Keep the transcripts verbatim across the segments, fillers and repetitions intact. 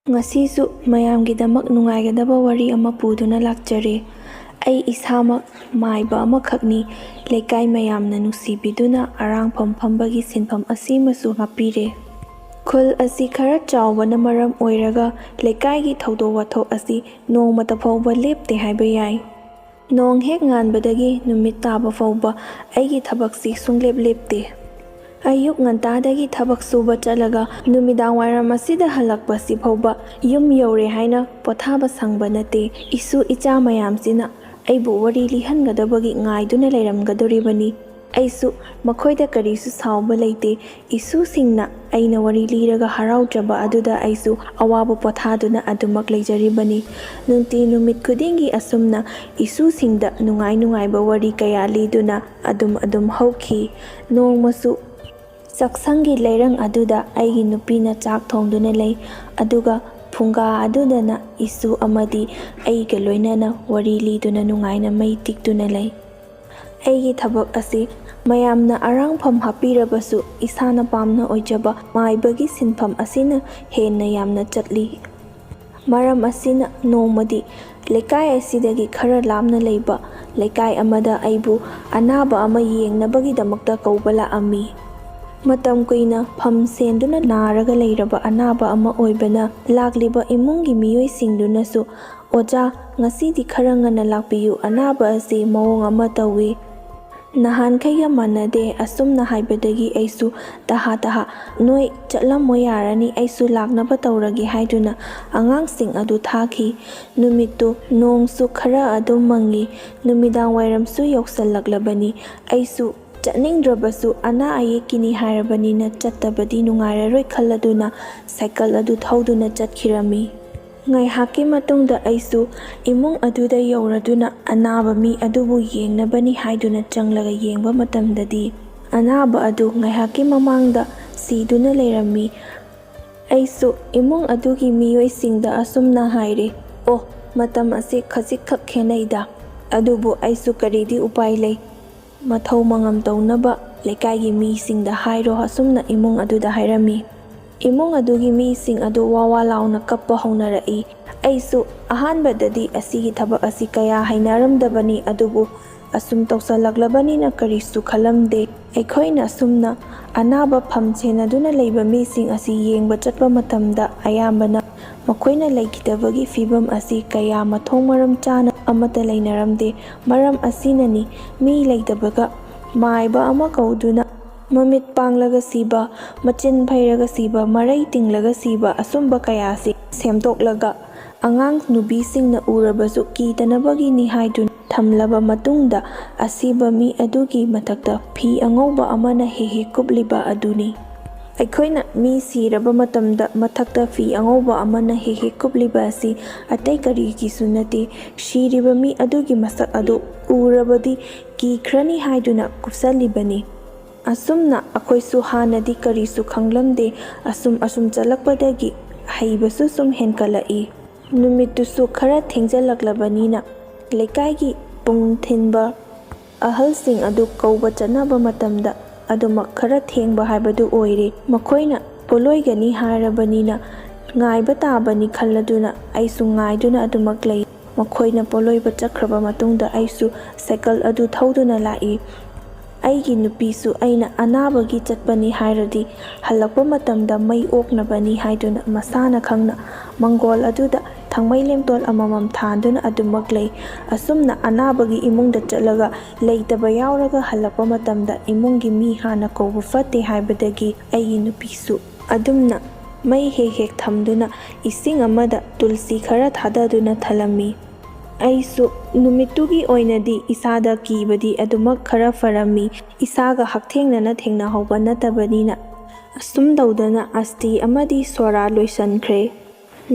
ꯉꯁꯤꯁꯨ ꯃꯌꯥꯝꯒꯤꯗꯃꯛ ꯅꯨꯡꯉꯥꯏꯒꯗꯕ ꯋꯥꯔꯤ ꯑꯃ ꯄꯨꯗꯨꯅ ꯂꯥꯛꯆꯔꯦ꯫ ꯑꯩ ꯏꯁꯥꯃꯛ ꯃꯥꯏꯕ ꯑꯃꯈꯛꯅꯤ꯫ ꯂꯩꯀꯥꯏ ꯃꯌꯥꯝꯅ ꯅꯨꯡꯁꯤꯕꯤꯗꯨꯅ ꯑꯔꯥꯡꯐꯝ ꯐꯝꯕꯒꯤ ꯁꯤꯟꯐꯝ ꯑꯁꯤꯃꯁꯨ ꯍꯥꯞꯄꯤꯔꯦ꯫ ꯈꯨꯜ ꯑꯁꯤ ꯈꯔ ꯆꯥꯎꯕꯅ ꯃꯔꯝ ꯑꯣꯏꯔꯒ ꯂꯩꯀꯥꯏꯒꯤ ꯊꯧꯗꯣꯛ ꯋꯥꯊꯣꯛ ꯑꯁꯤ ꯅꯣꯡꯃꯇ ꯐꯥꯎꯕ ꯂꯦꯞꯇꯦ ꯍꯥꯏꯕ ꯌꯥꯏ꯫ ꯅꯣꯡ ꯍꯦꯛ ꯉꯥꯟꯕꯗꯒꯤ ꯅꯨꯃꯤꯠ ꯇꯥꯕ ꯐꯥꯎꯕ ꯑꯩꯒꯤ ꯊꯕꯛꯁꯤ ꯁꯨꯡꯂꯦꯞ ꯂꯦꯞꯇꯦ꯫ ꯑꯌꯨꯛ ꯉꯟꯇꯥꯗꯒꯤ ꯊꯕꯛ ꯁꯨꯕ ꯆꯠꯂꯒ ꯅꯨꯃꯤꯗꯥꯡ ꯋꯥꯏꯔꯝ ꯑꯁꯤꯗ ꯍꯜꯂꯛꯄꯁꯤ ꯐꯥꯎꯕ ꯌꯨꯝ ꯌꯧꯔꯦ ꯍꯥꯏꯅ ꯄꯣꯊꯥꯕ ꯁꯪꯕ ꯅꯠꯇꯦ꯫ ꯏꯁꯨ ꯏꯆꯥ ꯃꯌꯥꯝꯁꯤꯅ ꯑꯩꯕꯨ ꯋꯥꯔꯤ ꯂꯤꯍꯟꯒꯗꯕꯒꯤ ꯉꯥꯏꯗꯨꯅ ꯂꯩꯔꯝꯒꯗꯧꯔꯤꯕꯅꯤ꯫ ꯑꯩꯁꯨ ꯃꯈꯣꯏꯗ ꯀꯔꯤꯁꯨ ꯁꯥꯎꯕ ꯂꯩꯇꯦ꯫ ꯏꯁꯨꯁꯤꯡꯅ ꯑꯩꯅ ꯋꯥꯔꯤ ꯂꯤꯔꯒ ꯍꯔꯥꯎꯖꯕ ꯑꯗꯨꯗ ꯑꯩꯁꯨ ꯑꯋꯥꯕ ꯄꯣꯊꯥꯗꯨꯅ ꯑꯗꯨꯃꯛ ꯂꯩꯖꯔꯤꯕꯅꯤ꯫ ꯅꯨꯡꯇꯤ ꯅꯨꯃꯤꯠ ꯈꯨꯗꯤꯡꯒꯤ ꯑꯁꯨꯝꯅ ꯏꯁꯨꯁꯤꯡꯗ ꯅꯨꯡꯉꯥꯏ ꯅꯨꯡꯉꯥꯏꯕ ꯋꯥꯔꯤ ꯀꯌꯥ ꯂꯤꯗꯨꯅ ꯑꯗꯨꯝ ꯑꯗꯨꯝ ꯍꯧꯈꯤ꯫ ꯅꯣꯡꯃꯁꯨ ꯆꯥꯛꯁꯪꯒꯤ ꯂꯩꯔꯪ ꯑꯗꯨꯗ ꯑꯩꯒꯤ ꯅꯨꯄꯤꯅ ꯆꯥꯛ ꯊꯣꯡꯗꯨꯅ ꯂꯩ, ꯑꯗꯨꯒ ꯐꯨꯡꯒꯥ ꯑꯗꯨꯗꯅ ꯏꯁꯨ ꯑꯃꯗꯤ ꯑꯩꯒ ꯂꯣꯏꯅꯅ ꯋꯥꯔꯤ ꯂꯤꯗꯨꯅ ꯅꯨꯡꯉꯥꯏꯅ ꯃꯩ ꯇꯤꯛꯇꯨꯅ ꯂꯩ꯫ ꯑꯩꯒꯤ ꯊꯕꯛ ꯑꯁꯤ ꯃꯌꯥꯝꯅ ꯑꯔꯥꯡꯐꯝ ꯍꯥꯞꯄꯤꯔꯕꯁꯨ ꯏꯁꯥꯅ ꯄꯥꯝꯅ ꯑꯣꯏꯖꯕ ꯃꯥꯏꯕꯒꯤ ꯁꯤꯟꯐꯝ ꯑꯁꯤꯅ ꯍꯦꯟꯅ ꯌꯥꯝꯅ ꯆꯠꯂꯤ꯫ ꯃꯔꯝ ꯑꯁꯤꯅ ꯅꯣꯡꯃꯗꯤ ꯂꯩꯀꯥꯏ ꯑꯁꯤꯗꯒꯤ ꯈꯔ ꯂꯥꯞꯅ ꯂꯩꯕ ꯂꯩꯀꯥꯏ ꯑꯃꯗ ꯑꯩꯕꯨ ꯑꯅꯥꯕ ꯑꯃ ꯌꯦꯡꯅꯕꯒꯤꯗꯃꯛꯇ ꯀꯧꯕ ꯂꯥꯛꯑꯝꯃꯤ꯫ ꯃꯇꯝ ꯀꯨꯏꯅ ꯐꯝ ꯁꯦꯟꯗꯨꯅ ꯅꯥꯔꯒ ꯂꯩꯔꯕ ꯑꯅꯥꯕ ꯑꯃ ꯑꯣꯏꯕꯅ ꯂꯥꯛꯂꯤꯕ ꯏꯃꯨꯡꯒꯤ ꯃꯤꯑꯣꯏꯁꯤꯡꯗꯨꯅꯁꯨ, "ꯑꯣꯖꯥ, ꯉꯁꯤꯗꯤ ꯈꯔ ꯉꯟꯅ ꯂꯥꯛꯄꯤꯌꯨ, ꯑꯅꯥꯕ ꯑꯁꯤ ꯃꯑꯣꯡ ꯑꯃ ꯇꯧꯏ꯫ ꯅꯍꯥꯟꯈꯩꯒ ꯃꯥꯟꯅꯗꯦ" ꯑꯁꯨꯝꯅ ꯍꯥꯏꯕꯗꯒꯤ ꯑꯩꯁꯨ ꯇꯍꯥ ꯇꯍꯥ, "ꯅꯣꯏ ꯆꯠꯂꯝꯃꯣ, ꯌꯥꯔꯅꯤ, ꯑꯩꯁꯨ ꯂꯥꯛꯅꯕ ꯇꯧꯔꯒꯦ" ꯍꯥꯏꯗꯨꯅ ꯑꯉꯥꯡꯁꯤꯡ ꯑꯗꯨ ꯊꯥꯈꯤ꯫ ꯅꯨꯃꯤꯠꯇꯨ ꯅꯣꯡꯁꯨ ꯈꯔ ꯑꯗꯨꯝ ꯃꯪꯉꯤ꯫ ꯅꯨꯃꯤꯗꯥꯡ ꯋꯥꯏꯔꯝꯁꯨ ꯌꯧꯁꯜꯂꯛꯂꯕꯅꯤ꯫ ꯑꯩꯁꯨ ꯆꯠꯅꯤꯡꯗ꯭ꯔꯕꯁꯨ ꯑꯅꯥ ꯑꯌꯦꯛꯀꯤꯅꯤ ꯍꯥꯏꯔꯕꯅꯤꯅ ꯆꯠꯇꯕꯗꯤ ꯅꯨꯡꯉꯥꯏꯔꯔꯣꯏ ꯈꯜꯂꯗꯨꯅ ꯁꯥꯏꯀꯜ ꯑꯗꯨ ꯊꯧꯗꯨꯅ ꯆꯠꯈꯤꯔꯝꯃꯤ꯫ ꯉꯥꯏꯍꯥꯛꯀꯤ ꯃꯇꯨꯡꯗ ꯑꯩꯁꯨ ꯏꯃꯨꯡ ꯑꯗꯨꯗ ꯌꯧꯔꯗꯨꯅ ꯑꯅꯥꯕ ꯃꯤ ꯑꯗꯨꯕꯨ ꯌꯦꯡꯅꯕꯅꯤ ꯍꯥꯏꯗꯨꯅ ꯆꯪꯂꯒ ꯌꯦꯡꯕ ꯃꯇꯝꯗꯗꯤ, ꯑꯅꯥꯕ ꯑꯗꯨ ꯉꯥꯏꯍꯥꯛꯀꯤ ꯃꯃꯥꯡꯗ ꯁꯤꯗꯨꯅ ꯂꯩꯔꯝꯃꯤ꯫ ꯑꯩꯁꯨ ꯏꯃꯨꯡ ꯑꯗꯨꯒꯤ ꯃꯤꯑꯣꯏꯁꯤꯡꯗ ꯑꯁꯨꯝꯅ ꯍꯥꯏꯔꯦ, "ꯑꯣ, ꯃꯇꯝ ꯑꯁꯤ ꯈꯖꯤꯛꯈꯛ ꯈꯦꯠꯅꯩꯗ, ꯑꯗꯨꯕꯨ ꯑꯩꯁꯨ ꯀꯔꯤꯗꯤ ꯎꯄꯥꯏ ꯂꯩ? ꯃꯊꯧ ꯃꯉꯝ ꯇꯧꯅꯕ ꯂꯩꯀꯥꯏꯒꯤ ꯃꯤꯁꯤꯡꯗ ꯍꯥꯏꯔꯣ" ꯑꯁꯨꯝꯅ ꯏꯃꯨꯡ ꯑꯗꯨꯗ ꯍꯥꯏꯔꯝꯃꯤ꯫ ꯏꯃꯨꯡ ꯑꯗꯨꯒꯤ ꯃꯤꯁꯤꯡ ꯑꯗꯨ ꯋꯥ ꯋꯥ ꯂꯥꯎꯅ ꯀꯞꯄ ꯍꯧꯅꯔꯛꯏ꯫ ꯑꯩꯁꯨ ꯑꯍꯥꯟꯕꯗꯗꯤ ꯑꯁꯤꯒꯤ ꯊꯕꯛ ꯑꯁꯤ ꯀꯌꯥ ꯍꯩꯅꯔꯝꯗꯕꯅꯤ, ꯑꯗꯨꯕꯨ ꯑꯁꯨꯝ ꯇꯧꯁꯜꯂꯛꯂꯕꯅꯤꯅ ꯀꯔꯤꯁꯨ ꯈꯜꯂꯝꯗꯦ꯫ ꯑꯩꯈꯣꯏꯅ ꯑꯁꯨꯝꯅ ꯑꯅꯥꯕ ꯐꯝ ꯁꯦꯟꯅꯗꯨꯅ ꯂꯩꯕ ꯃꯤꯁꯤꯡ ꯑꯁꯤ ꯌꯦꯡꯕ ꯆꯠꯄ ꯃꯇꯝꯗ ꯑꯌꯥꯝꯕꯅ ꯃꯈꯣꯏꯅ ꯂꯩꯈꯤꯗꯕꯒꯤ ꯐꯤꯚꯝ ꯑꯁꯤ ꯀꯌꯥ ꯃꯊꯣꯡ ꯃꯔꯝ ꯆꯥꯅ ꯑꯃꯠꯇ ꯂꯩꯅꯔꯝꯗꯦ꯫ ꯃꯔꯝ ꯑꯁꯤꯅꯅꯤ ꯃꯤ ꯂꯩꯇꯕꯒ ꯃꯥꯏꯕ ꯑꯃ ꯀꯧꯗꯨꯅ ꯃꯃꯤꯠ ꯄꯥꯡꯂꯒ ꯁꯤꯕ, ꯃꯆꯤꯟ ꯐꯩꯔꯒ ꯁꯤꯕ, ꯃꯔꯩ ꯇꯤꯡꯂꯒ ꯁꯤꯕ ꯑꯁꯨꯝꯕ ꯀꯌꯥꯁꯤ ꯁꯦꯝꯗꯣꯛꯂꯒ ꯑꯉꯥꯡ ꯅꯨꯕꯤꯁꯤꯡꯅ ꯎꯔꯕꯁꯨ ꯀꯤꯗꯅꯕꯒꯤꯅꯤ ꯍꯥꯏꯗꯨꯅ ꯊꯝꯂꯕ ꯃꯇꯨꯡꯗ ꯑꯁꯤꯕ ꯃꯤ ꯑꯗꯨꯒꯤ ꯃꯊꯛꯇ ꯐꯤ ꯑꯉꯧꯕ ꯑꯃꯅ ꯍꯦꯛ ꯍꯦꯛ ꯀꯨꯞꯂꯤꯕ ꯑꯗꯨꯅꯤ꯫ ꯑꯩꯈꯣꯏꯅ ꯃꯤ ꯁꯤꯔꯕ ꯃꯇꯝꯗ ꯃꯊꯛꯇ ꯐꯤ ꯑꯉꯧꯕ ꯑꯃꯅ ꯍꯦꯛ ꯍꯦꯛ ꯀꯨꯞꯂꯤꯕ ꯑꯁꯤ ꯑꯇꯩ ꯀꯔꯤꯒꯤꯁꯨ ꯅꯠꯇꯦ, ꯁꯤꯔꯤꯕ ꯃꯤ ꯑꯗꯨꯒꯤ ꯃꯁꯛ ꯑꯗꯨ ꯎꯔꯕꯗꯤ ꯀꯤꯈ꯭ꯔꯅꯤ ꯍꯥꯏꯗꯨꯅ ꯀꯨꯞꯁꯜꯂꯤꯕꯅꯤ꯫ ꯑꯁꯨꯝꯅ ꯑꯩꯈꯣꯏꯁꯨ ꯍꯥꯟꯅꯗꯤ ꯀꯔꯤꯁꯨ ꯈꯪꯂꯝꯗꯦ꯫ ꯑꯁꯨꯝ ꯑꯁꯨꯝ ꯆꯠꯂꯛꯄꯗꯒꯤ ꯍꯩꯕꯁꯨ ꯁꯨꯝ ꯍꯦꯟꯀꯠꯂꯛꯏ꯫ ꯅꯨꯃꯤꯠꯇꯨꯁꯨ ꯈꯔ ꯊꯦꯡꯖꯜꯂꯛꯂꯕꯅꯤꯅ ꯂꯩꯀꯥꯏꯒꯤ ꯄꯨꯡ ꯊꯤꯟꯕ ꯑꯍꯜꯁꯤꯡ ꯑꯗꯨ ꯀꯧꯕ ꯆꯠꯅꯕ ꯃꯇꯝꯗ ꯑꯗꯨꯃꯛ ꯈꯔ ꯊꯦꯡꯕ ꯍꯥꯏꯕꯗꯨ ꯑꯣꯏꯔꯦ꯫ ꯃꯈꯣꯏꯅ ꯄꯣꯠꯂꯣꯏꯒꯅꯤ ꯍꯥꯏꯔꯕꯅꯤꯅ ꯉꯥꯏꯕ ꯇꯥꯕꯅꯤ ꯈꯜꯂꯗꯨꯅ ꯑꯩꯁꯨ ꯉꯥꯏꯗꯨꯅ ꯑꯗꯨꯃꯛ ꯂꯩ꯫ ꯃꯈꯣꯏꯅ ꯄꯣꯠꯂꯣꯏꯕ ꯆꯠꯈ꯭ꯔꯕ ꯃꯇꯨꯡꯗ ꯑꯩꯁꯨ ꯁꯥꯏꯀꯜ ꯑꯗꯨ ꯊꯧꯗꯨꯅ ꯂꯥꯛꯏ꯫ ꯑꯩꯒꯤ ꯅꯨꯄꯤꯁꯨ ꯑꯩꯅ ꯑꯅꯥꯕꯒꯤ ꯆꯠꯄꯅꯤ ꯍꯥꯏꯔꯗꯤ ꯍꯜꯂꯛꯄ ꯃꯇꯝꯗ ꯃꯩ ꯑꯣꯛꯅꯕꯅꯤ ꯍꯥꯏꯗꯨꯅ ꯃꯁꯥꯅ ꯈꯪꯅ ꯃꯪꯒꯣꯜ ꯑꯗꯨꯗ ꯊꯥꯡꯃꯩ ꯂꯦꯝꯇꯣꯜ ꯑꯃꯃꯝ ꯊꯥꯟꯗꯨꯅ ꯑꯗꯨꯃꯛ ꯂꯩ꯫ ꯑꯁꯨꯝꯅ ꯑꯅꯥꯕꯒꯤ ꯏꯃꯨꯡꯗ ꯆꯠꯂꯒ ꯂꯩꯇꯕ ꯌꯥꯎꯔꯒ ꯍꯜꯂꯛꯄ ꯃꯇꯝꯗ ꯏꯃꯨꯡꯒꯤ ꯃꯤ ꯍꯥꯟꯅ ꯀꯧꯕ ꯐꯠꯇꯦ ꯍꯥꯏꯕꯗꯒꯤ ꯑꯩꯒꯤ ꯅꯨꯄꯤꯁꯨ ꯑꯗꯨꯝꯅ ꯃꯩ ꯍꯦꯛ ꯍꯦꯛ ꯊꯝꯗꯨꯅ ꯏꯁꯤꯡ ꯑꯃꯗ ꯇꯨꯜꯁꯤ ꯈꯔ ꯊꯥꯗꯗꯨꯅ ꯊꯜꯂꯝꯃꯤ꯫ ꯑꯩꯁꯨ ꯅꯨꯃꯤꯠꯇꯨꯒꯤ ꯑꯣꯏꯅꯗꯤ ꯏꯁꯥꯗ ꯀꯤꯕꯗꯤ ꯑꯗꯨꯃꯛ ꯈꯔ ꯐꯔꯝꯃꯤ꯫ ꯏꯁꯥꯒ ꯍꯛꯊꯦꯡꯅꯅ ꯊꯦꯡꯅꯍꯧꯕ ꯅꯠꯇꯕꯅꯤꯅ ꯑꯁꯨꯝ ꯇꯧꯗꯅ ꯑꯁꯇꯤ ꯑꯃꯗꯤ ꯁꯣꯔꯥ ꯂꯣꯏꯁꯟꯈ꯭ꯔꯦ꯫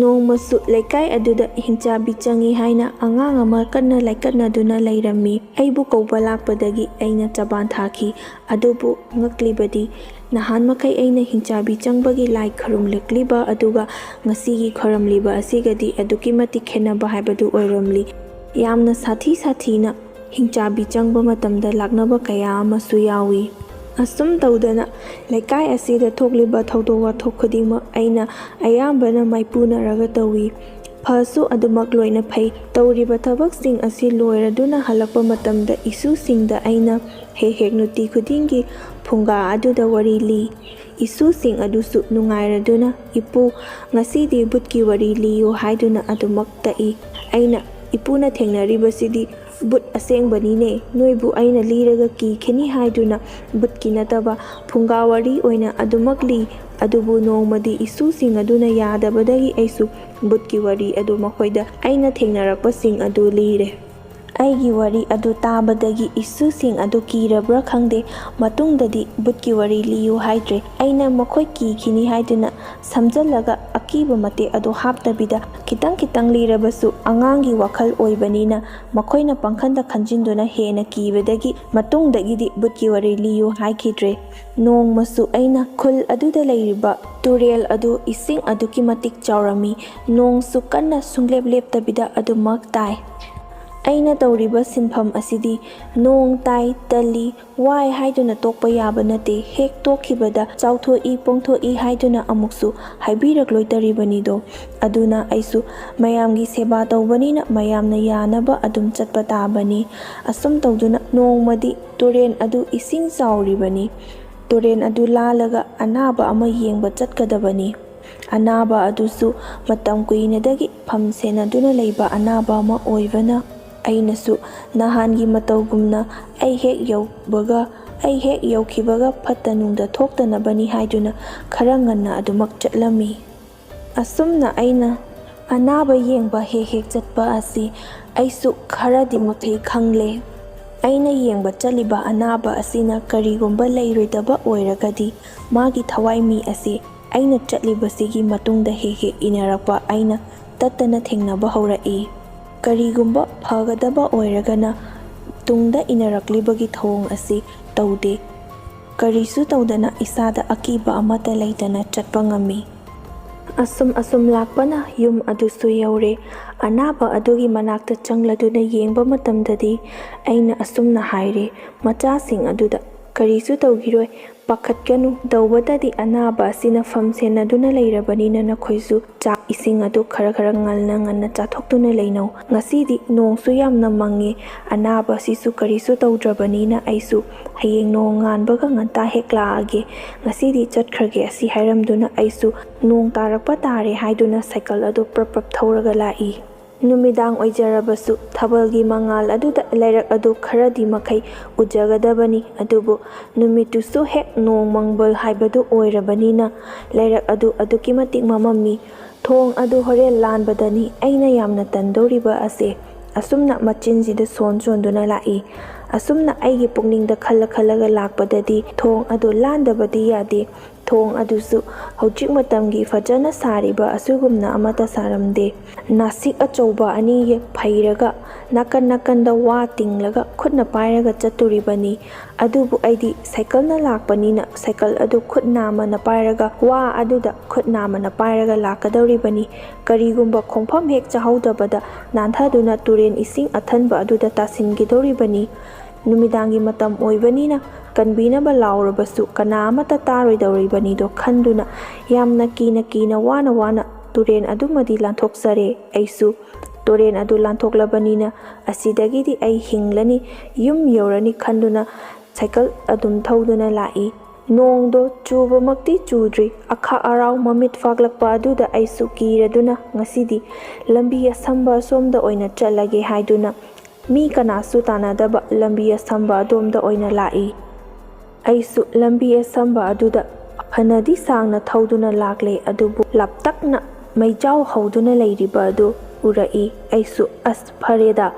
ꯅꯣꯡꯃꯁꯨ ꯂꯩꯀꯥꯏ ꯑꯗꯨꯗ ꯍꯤꯡꯆꯥꯕꯤ ꯆꯪꯏ ꯍꯥꯏꯅ ꯑꯉꯥꯡ ꯑꯃ ꯀꯟꯅ ꯂꯥꯏꯀꯠꯅꯗꯨꯅ ꯂꯩꯔꯝꯃꯤ꯫ ꯑꯩꯕꯨ ꯀꯧꯕ ꯂꯥꯛꯄꯗꯒꯤ ꯑꯩꯅ ꯆꯕꯥꯟ ꯊꯥꯈꯤ꯫ ꯑꯗꯨꯕꯨ ꯉꯛꯂꯤꯕꯗꯤ ꯅꯍꯥꯟ ꯃꯈꯩ ꯑꯩꯅ ꯍꯤꯡꯆꯥꯕꯤ ꯆꯪꯕꯒꯤ ꯂꯥꯏ ꯈꯨꯔꯨꯝꯂꯛꯂꯤꯕ ꯑꯗꯨꯒ ꯉꯁꯤꯒꯤ ꯈꯨꯔꯨꯝꯂꯤꯕ ꯑꯁꯤꯒꯗꯤ ꯑꯗꯨꯛꯀꯤ ꯃꯇꯤꯛ ꯈꯦꯠꯅꯕ ꯍꯥꯏꯕꯗꯨ ꯑꯣꯏꯔꯝꯂꯤ꯫ ꯌꯥꯝꯅ ꯁꯥꯊꯤ ꯁꯥꯊꯤꯅ ꯍꯤꯡꯆꯥꯕꯤ ꯆꯪꯕ ꯃꯇꯝꯗ ꯂꯥꯛꯅꯕ ꯀꯌꯥ ꯑꯃꯁꯨ ꯌꯥꯎꯏ꯫ ꯑꯁꯨꯝ ꯇꯧꯗꯅ ꯂꯩꯀꯥꯏ ꯑꯁꯤꯗ ꯊꯣꯛꯂꯤꯕ ꯊꯧꯗꯣꯛ ꯋꯥꯊꯣꯛ ꯈꯨꯗꯤꯡꯃꯛ ꯑꯩꯅ ꯑꯌꯥꯝꯕꯅ ꯃꯥꯏꯄꯨꯅꯔꯒ ꯇꯧꯏ꯫ ꯐꯁꯨ ꯑꯗꯨꯃꯛ ꯂꯣꯏꯅ ꯐꯩ꯫ ꯇꯧꯔꯤꯕ ꯊꯕꯛꯁꯤꯡ ꯑꯁꯤ ꯂꯣꯏꯔꯗꯨꯅ ꯍꯜꯂꯛꯄ ꯃꯇꯝꯗ ꯏꯁꯨꯁꯤꯡꯗ ꯑꯩꯅ ꯍꯦꯛ ꯍꯦꯛ ꯅꯨꯡꯇꯤ ꯈꯨꯗꯤꯡꯒꯤ ꯐꯨꯡꯒꯥ ꯑꯗꯨꯗ ꯋꯥꯔꯤ ꯂꯤ꯫ ꯏꯁꯨꯁꯤꯡ ꯑꯗꯨꯁꯨ ꯅꯨꯡꯉꯥꯏꯔꯗꯨꯅ, "ꯏꯄꯨ, ꯉꯁꯤꯗꯤ ꯕꯨꯠꯀꯤ ꯋꯥꯔꯤ ꯂꯤꯌꯨ" ꯍꯥꯏꯗꯨꯅ ꯑꯗꯨꯃꯛ ꯇꯛꯏ꯫ ꯑꯩꯅ, "ꯏꯄꯨꯅ ꯊꯦꯡꯅꯔꯤꯕꯁꯤꯗꯤ ꯕꯨꯠ ꯑꯁꯦꯡꯕꯅꯤꯅꯦ, ꯅꯣꯏꯕꯨ ꯑꯩꯅ ꯂꯤꯔꯒ ꯀꯤꯈꯤꯅꯤ ꯍꯥꯏꯗꯨꯅ ꯕꯨꯠꯀꯤ ꯅꯠꯇꯕ ꯐꯨꯡꯒꯥ ꯋꯥꯔꯤ ꯑꯣꯏꯅ ꯑꯗꯨꯃꯛ ꯂꯤ"꯫ ꯑꯗꯨꯕꯨ ꯅꯣꯡꯃꯗꯤ ꯏꯁꯨꯁꯤꯡ ꯑꯗꯨꯅ ꯌꯥꯗꯕꯗꯒꯤ ꯑꯩꯁꯨ ꯕꯨꯠꯀꯤ ꯋꯥꯔꯤ ꯑꯗꯨ ꯃꯈꯣꯏꯗ ꯑꯩꯅ ꯊꯦꯡꯅꯔꯛꯄꯁꯤꯡ ꯑꯗꯨ ꯂꯤꯔꯦ꯫ ꯑꯩꯒꯤ ꯋꯥꯔꯤ ꯑꯗꯨ ꯇꯥꯕꯗꯒꯤ ꯏꯁꯨꯁꯤꯡ ꯑꯗꯨ ꯀꯤꯔꯕ꯭ꯔꯥ ꯈꯪꯗꯦ, ꯃꯇꯨꯡꯗꯗꯤ ꯕꯨꯠꯀꯤ ꯋꯥꯔꯤ ꯂꯤꯌꯨ ꯍꯥꯏꯗ꯭ꯔꯦ꯫ ꯑꯩꯅ ꯃꯈꯣꯏ ꯀꯤꯈꯤꯅꯤ ꯍꯥꯏꯗꯨꯅ ꯁꯝꯖꯜꯂꯒ ꯑꯀꯤꯕ ꯃꯇꯦꯛ ꯑꯗꯨ ꯍꯥꯞꯇꯕꯤꯗ ꯈꯤꯇꯪ ꯈꯤꯇꯪ ꯂꯤꯔꯕꯁꯨ ꯑꯉꯥꯡꯒꯤ ꯋꯥꯈꯜ ꯑꯣꯏꯕꯅꯤꯅ ꯃꯈꯣꯏꯅ ꯄꯪꯈꯟꯗ ꯈꯟꯖꯤꯟꯗꯨꯅ ꯍꯦꯟꯅ ꯀꯤꯕꯗꯒꯤ ꯃꯇꯨꯡꯗꯒꯤꯗꯤ ꯕꯨꯠꯀꯤ ꯋꯥꯔꯤ ꯂꯤꯌꯨ ꯍꯥꯏꯈꯤꯗ꯭ꯔꯦ꯫ ꯅꯣꯡꯃꯁꯨ ꯑꯩꯅ ꯈꯨꯜ ꯑꯗꯨꯗ ꯂꯩꯔꯤꯕ ꯇꯨꯔꯦꯜ ꯑꯗꯨ ꯏꯁꯤꯡ ꯑꯗꯨꯛꯀꯤ ꯃꯇꯤꯛ ꯆꯥꯎꯔꯝꯃꯤ꯫ ꯅꯣꯡꯁꯨ ꯀꯟꯅ ꯁꯨꯡꯂꯦꯞ ꯂꯦꯞꯇꯕꯤꯗ ꯑꯗꯨꯃꯛ ꯇꯥꯏ꯫ ꯑꯩꯅ ꯇꯧꯔꯤꯕ ꯁꯤꯟꯐꯝ ꯑꯁꯤꯗꯤ ꯅꯣꯡ ꯇꯥꯏ, ꯇꯜꯂꯤ, ꯋꯥꯏ ꯍꯥꯏꯗꯨꯅ ꯇꯣꯛꯄ ꯌꯥꯕ ꯅꯠꯇꯦ꯫ ꯍꯦꯛ ꯇꯣꯛꯈꯤꯕꯗ ꯆꯥꯎꯊꯣꯛꯏ, ꯄꯣꯡꯊꯣꯛꯏ ꯍꯥꯏꯗꯨꯅ ꯑꯃꯨꯛꯁꯨ ꯍꯥꯏꯕꯤꯔꯛꯂꯣꯏꯇꯔꯤꯕꯅꯤꯗꯣ꯫ ꯑꯗꯨꯅ ꯑꯩꯁꯨ ꯃꯌꯥꯝꯒꯤ ꯁꯦꯕꯥ ꯇꯧꯕꯅꯤꯅ ꯃꯌꯥꯝꯅ ꯌꯥꯅꯕ ꯑꯗꯨꯝ ꯆꯠꯄ ꯇꯥꯕꯅꯤ꯫ ꯑꯁꯨꯝ ꯇꯧꯗꯨꯅ ꯅꯣꯡꯃꯗꯤ ꯇꯨꯔꯦꯟ ꯑꯗꯨ ꯏꯁꯤꯡ ꯆꯥꯎꯔꯤꯕꯅꯤ꯫ ꯇꯨꯔꯦꯟ ꯑꯗꯨ ꯂꯥꯜꯂꯒ ꯑꯅꯥꯕ ꯑꯃ ꯌꯦꯡꯕ ꯆꯠꯀꯗꯕꯅꯤ꯫ ꯑꯅꯥꯕ ꯑꯗꯨꯁꯨ ꯃꯇꯝ ꯀꯨꯏꯅꯗꯒꯤ ꯐꯝ ꯁꯦꯟꯅꯗꯨꯅ ꯂꯩꯕ ꯑꯅꯥꯕ ꯑꯃ ꯑꯣꯏꯕꯅ ꯑꯩꯅꯁꯨ ꯅꯍꯥꯟꯒꯤ ꯃꯇꯧꯒꯨꯝꯅ ꯑꯩ ꯍꯦꯛ ꯌꯧꯕꯒ, ꯑꯩ ꯍꯦꯛ ꯌꯧꯈꯤꯕꯒ ꯐꯠꯇ ꯅꯨꯡꯗ ꯊꯣꯛꯇꯅꯕꯅꯤ ꯍꯥꯏꯗꯨꯅ ꯈꯔ ꯉꯟꯅ ꯑꯗꯨꯃꯛ ꯆꯠꯂꯝꯃꯤ꯫ ꯑꯁꯨꯝꯅ ꯑꯩꯅ ꯑꯅꯥꯕ ꯌꯦꯡꯕ ꯍꯦꯛ ꯍꯦꯛ ꯆꯠꯄ ꯑꯁꯤ ꯑꯩꯁꯨ ꯈꯔꯗꯤ ꯃꯈꯩ ꯈꯪꯂꯦ꯫ ꯑꯩꯅ ꯌꯦꯡꯕ ꯆꯠꯂꯤꯕ ꯑꯅꯥꯕ ꯑꯁꯤꯅ ꯀꯔꯤꯒꯨꯝꯕ ꯂꯩꯔꯣꯏꯗꯕ ꯑꯣꯏꯔꯒꯗꯤ ꯃꯥꯒꯤ ꯊꯋꯥꯏ ꯃꯤ ꯑꯁꯤ ꯑꯩꯅ ꯆꯠꯂꯤꯕꯁꯤꯒꯤ ꯃꯇꯨꯡꯗ ꯍꯦꯛ ꯍꯦꯛ ꯏꯟꯅꯔꯛꯄ ꯑꯩꯅ ꯇꯠꯇꯅ ꯊꯦꯡꯅꯕ ꯍꯧꯔꯛꯏ꯫ ꯀꯔꯤꯒꯨꯝꯕ ꯐꯒꯗꯕ ꯑꯣꯏꯔꯒꯅ ꯇꯨꯡꯗ ꯏꯟꯅꯔꯛꯂꯤꯕꯒꯤ ꯊꯧꯑꯣꯡ ꯑꯁꯤ ꯇꯧꯗꯦ꯫ ꯀꯔꯤꯁꯨ ꯇꯧꯗꯅ ꯏꯁꯥꯗ ꯑꯀꯤꯕ ꯑꯃꯠꯇ ꯂꯩꯇꯅ ꯆꯠꯄ ꯉꯝꯃꯤ꯫ ꯑꯁꯨꯝ ꯑꯁꯨꯝ ꯂꯥꯛꯄꯅ ꯌꯨꯝ ꯑꯗꯨꯁꯨ ꯌꯧꯔꯦ꯫ ꯑꯅꯥꯕ ꯑꯗꯨꯒꯤ ꯃꯅꯥꯛꯇ ꯆꯪꯂꯗꯨꯅ ꯌꯦꯡꯕ ꯃꯇꯝꯗꯗꯤ ꯑꯩꯅ ꯑꯁꯨꯝꯅ ꯍꯥꯏꯔꯦ ꯃꯆꯥꯁꯤꯡ ꯑꯗꯨꯗ, "ꯀꯔꯤꯁꯨ ꯇꯧꯈꯤꯔꯣꯏ, ꯄꯥꯈꯠꯀꯅꯨ꯫ ꯇꯧꯕꯇꯗꯤ ꯑꯅꯥꯕ ꯑꯁꯤꯅ ꯐꯝ ꯁꯦꯟꯅꯗꯨꯅ ꯂꯩꯔꯕꯅꯤꯅ ꯅꯈꯣꯏꯁꯨ ꯆꯥꯛ ꯏꯁꯤꯡ ꯑꯗꯨ ꯈꯔ ꯈꯔ ꯉꯟꯅ ꯉꯟꯅ ꯆꯥꯊꯣꯛꯇꯨꯅ ꯂꯩꯅꯧ꯫ ꯉꯁꯤꯗꯤ ꯅꯣꯡꯁꯨ ꯌꯥꯝꯅ ꯃꯪꯉꯦ꯫ ꯑꯅꯥꯕ ꯑꯁꯤꯁꯨ ꯀꯔꯤꯁꯨ ꯇꯧꯗ꯭ꯔꯕꯅꯤꯅ ꯑꯩꯁꯨ ꯍꯌꯦꯡ ꯅꯣꯡ ꯉꯥꯟꯕꯒ ꯉꯟꯇꯥ ꯍꯦꯛ ꯂꯥꯛꯑꯒꯦ꯫ ꯉꯁꯤꯗꯤ ꯆꯠꯈ꯭ꯔꯒꯦ" ꯑꯁꯤ ꯍꯥꯏꯔꯝꯗꯨꯅ ꯑꯩꯁꯨ ꯅꯣꯡ ꯇꯥꯔꯛꯄ ꯇꯥꯔꯦ ꯍꯥꯏꯗꯨꯅ ꯁꯥꯏꯀꯜ ꯑꯗꯨ ꯄ꯭ꯔꯞ ꯄ꯭ꯔꯞ ꯊꯧꯔꯒ ꯂꯥꯛꯏ꯫ ꯅꯨꯃꯤꯗꯥꯡ ꯑꯣꯏꯖꯔꯕꯁꯨ ꯊꯥꯕꯜꯒꯤ ꯃꯉꯥꯜ ꯑꯗꯨꯗ ꯂꯩꯔꯛ ꯑꯗꯨ ꯈꯔꯗꯤ ꯃꯈꯩ ꯎꯖꯒꯗꯕꯅꯤ꯫ ꯑꯗꯨꯕꯨ ꯅꯨꯃꯤꯠꯇꯨꯁꯨ ꯍꯦꯛ ꯅꯣꯡ ꯃꯪꯕ ꯍꯥꯏꯕꯗꯨ ꯑꯣꯏꯔꯕꯅꯤꯅ ꯂꯩꯔꯛ ꯑꯗꯨ ꯑꯗꯨꯛꯀꯤ ꯃꯇꯤꯛ ꯃꯝꯃꯝꯃꯤ꯫ ꯊꯣꯡ ꯑꯗꯨ ꯍꯣꯔꯦꯟ ꯂꯥꯟꯕꯗꯅꯤ ꯑꯩꯅ ꯌꯥꯝꯅ ꯇꯟꯗꯧꯔꯤꯕ ꯑꯁꯦ꯫ ꯑꯁꯨꯝꯅ ꯃꯆꯤꯟꯁꯤꯗ ꯁꯣꯟ ꯁꯣꯟꯗꯨꯅ ꯂꯥꯛꯏ꯫ ꯑꯁꯨꯝꯅ ꯑꯩꯒꯤ ꯄꯨꯛꯅꯤꯡꯗ ꯈꯜꯂ ꯈꯜꯂꯒ ꯂꯥꯛꯄꯗꯗꯤ ꯊꯣꯡ ꯑꯗꯨ ꯂꯥꯟꯗꯕꯗꯤ ꯌꯥꯗꯦ꯫ ꯊꯣꯡ ꯑꯗꯨꯁꯨ ꯍꯧꯖꯤꯛ ꯃꯇꯝꯒꯤ ꯐꯖꯅ ꯁꯥꯔꯤꯕ ꯑꯁꯤꯒꯨꯝꯅ ꯑꯃꯠꯇ ꯁꯥꯔꯝꯗꯦ꯫ ꯅꯥꯁꯤꯛ ꯑꯆꯧꯕ ꯑꯅꯤ ꯐꯩꯔꯒ ꯅꯥꯀꯟ ꯅꯥꯀꯟꯗ ꯋꯥ ꯇꯤꯡꯂꯒ ꯈꯨꯠꯅ ꯄꯥꯏꯔꯒ ꯆꯠꯇꯣꯔꯤꯕꯅꯤ꯫ ꯑꯗꯨꯕꯨ ꯑꯩꯗꯤ ꯁꯥꯏꯀꯜꯅ ꯂꯥꯛꯄꯅꯤꯅ ꯁꯥꯏꯀꯜ ꯑꯗꯨ ꯈꯨꯠ ꯅꯥꯝꯃꯅ ꯄꯥꯏꯔꯒ ꯋꯥ ꯑꯗꯨꯗ ꯈꯨꯠ ꯅꯥꯝꯃꯅ ꯄꯥꯏꯔꯒ ꯂꯥꯛꯀꯗꯧꯔꯤꯕꯅꯤ꯫ ꯀꯔꯤꯒꯨꯝꯕ ꯈꯣꯡꯐꯝ ꯍꯦꯛ ꯆꯥꯍꯧꯗꯕꯗ ꯅꯥꯟꯊꯗꯨꯅ ꯇꯨꯔꯦꯟ ꯏꯁꯤꯡ ꯑꯊꯟꯕ ꯑꯗꯨꯗ ꯇꯥꯁꯤꯟꯈꯤꯗꯧꯔꯤꯕꯅꯤ꯫ ꯅꯨꯃꯤꯗꯥꯡꯒꯤ ꯃꯇꯝ ꯑꯣꯏꯕꯅꯤꯅ ꯀꯟꯕꯤꯅꯕ ꯂꯥꯎꯔꯕꯁꯨ ꯀꯅꯥ ꯑꯃꯠꯇ ꯇꯥꯔꯣꯏꯗꯧꯔꯤꯕꯅꯤꯗꯣ ꯈꯟꯗꯨꯅ ꯌꯥꯝꯅ ꯀꯤꯅ ꯀꯤꯅ ꯋꯥꯅ ꯋꯥꯅ ꯇꯨꯔꯦꯟ ꯑꯗꯨꯃꯗꯤ ꯂꯥꯟꯊꯣꯛꯆꯔꯦ꯫ ꯑꯩꯁꯨ ꯇꯨꯔꯦꯟ ꯑꯗꯨ ꯂꯥꯟꯊꯣꯛꯂꯕꯅꯤꯅ ꯑꯁꯤꯗꯒꯤꯗꯤ ꯑꯩ ꯍꯤꯡꯂꯅꯤ, ꯌꯨꯝ ꯌꯧꯔꯅꯤ ꯈꯟꯗꯨꯅ ꯁꯥꯏꯀꯜ ꯑꯗꯨꯝ ꯊꯧꯗꯨꯅ ꯂꯥꯛꯏ꯫ ꯅꯣꯡꯗꯣ ꯆꯨꯕꯃꯛꯇꯤ ꯆꯨꯗ꯭ꯔꯤ, ꯑꯈꯥꯛ ꯑꯔꯥꯎ ꯃꯃꯤꯠ ꯐꯥꯛꯂꯛꯄ ꯑꯗꯨꯗ ꯑꯩꯁꯨ ꯀꯤꯔꯗꯨꯅ ꯉꯁꯤꯗꯤ ꯂꯝꯕꯤ ꯑꯁꯝꯕ ꯑꯁꯣꯝꯗ ꯑꯣꯏꯅ ꯆꯠꯂꯒꯦ ꯍꯥꯏꯗꯨꯅ ꯃꯤ ꯀꯅꯥꯁꯨ ꯇꯥꯟꯅꯗꯕ ꯂꯝꯕꯤ ꯑꯁꯝꯕ ꯑꯗꯣꯝꯗ ꯑꯣꯏꯅ ꯂꯥꯛꯏ꯫ ꯑꯩꯁꯨ ꯂꯝꯕꯤ ꯑꯁꯝꯕ ꯑꯗꯨꯗ ꯐꯅꯗꯤ ꯁꯥꯡꯅ ꯊꯧꯗꯨꯅ ꯂꯥꯛꯂꯦ, ꯑꯗꯨꯕꯨ ꯂꯥꯞꯇꯛꯅ ꯃꯩꯖꯥꯎ ꯍꯧꯗꯨꯅ ꯂꯩꯔꯤꯕ ꯑꯗꯨ ꯎꯔꯛꯏ꯫ ꯑꯩꯁꯨ, "ꯑꯁ, ꯐꯔꯦꯗ,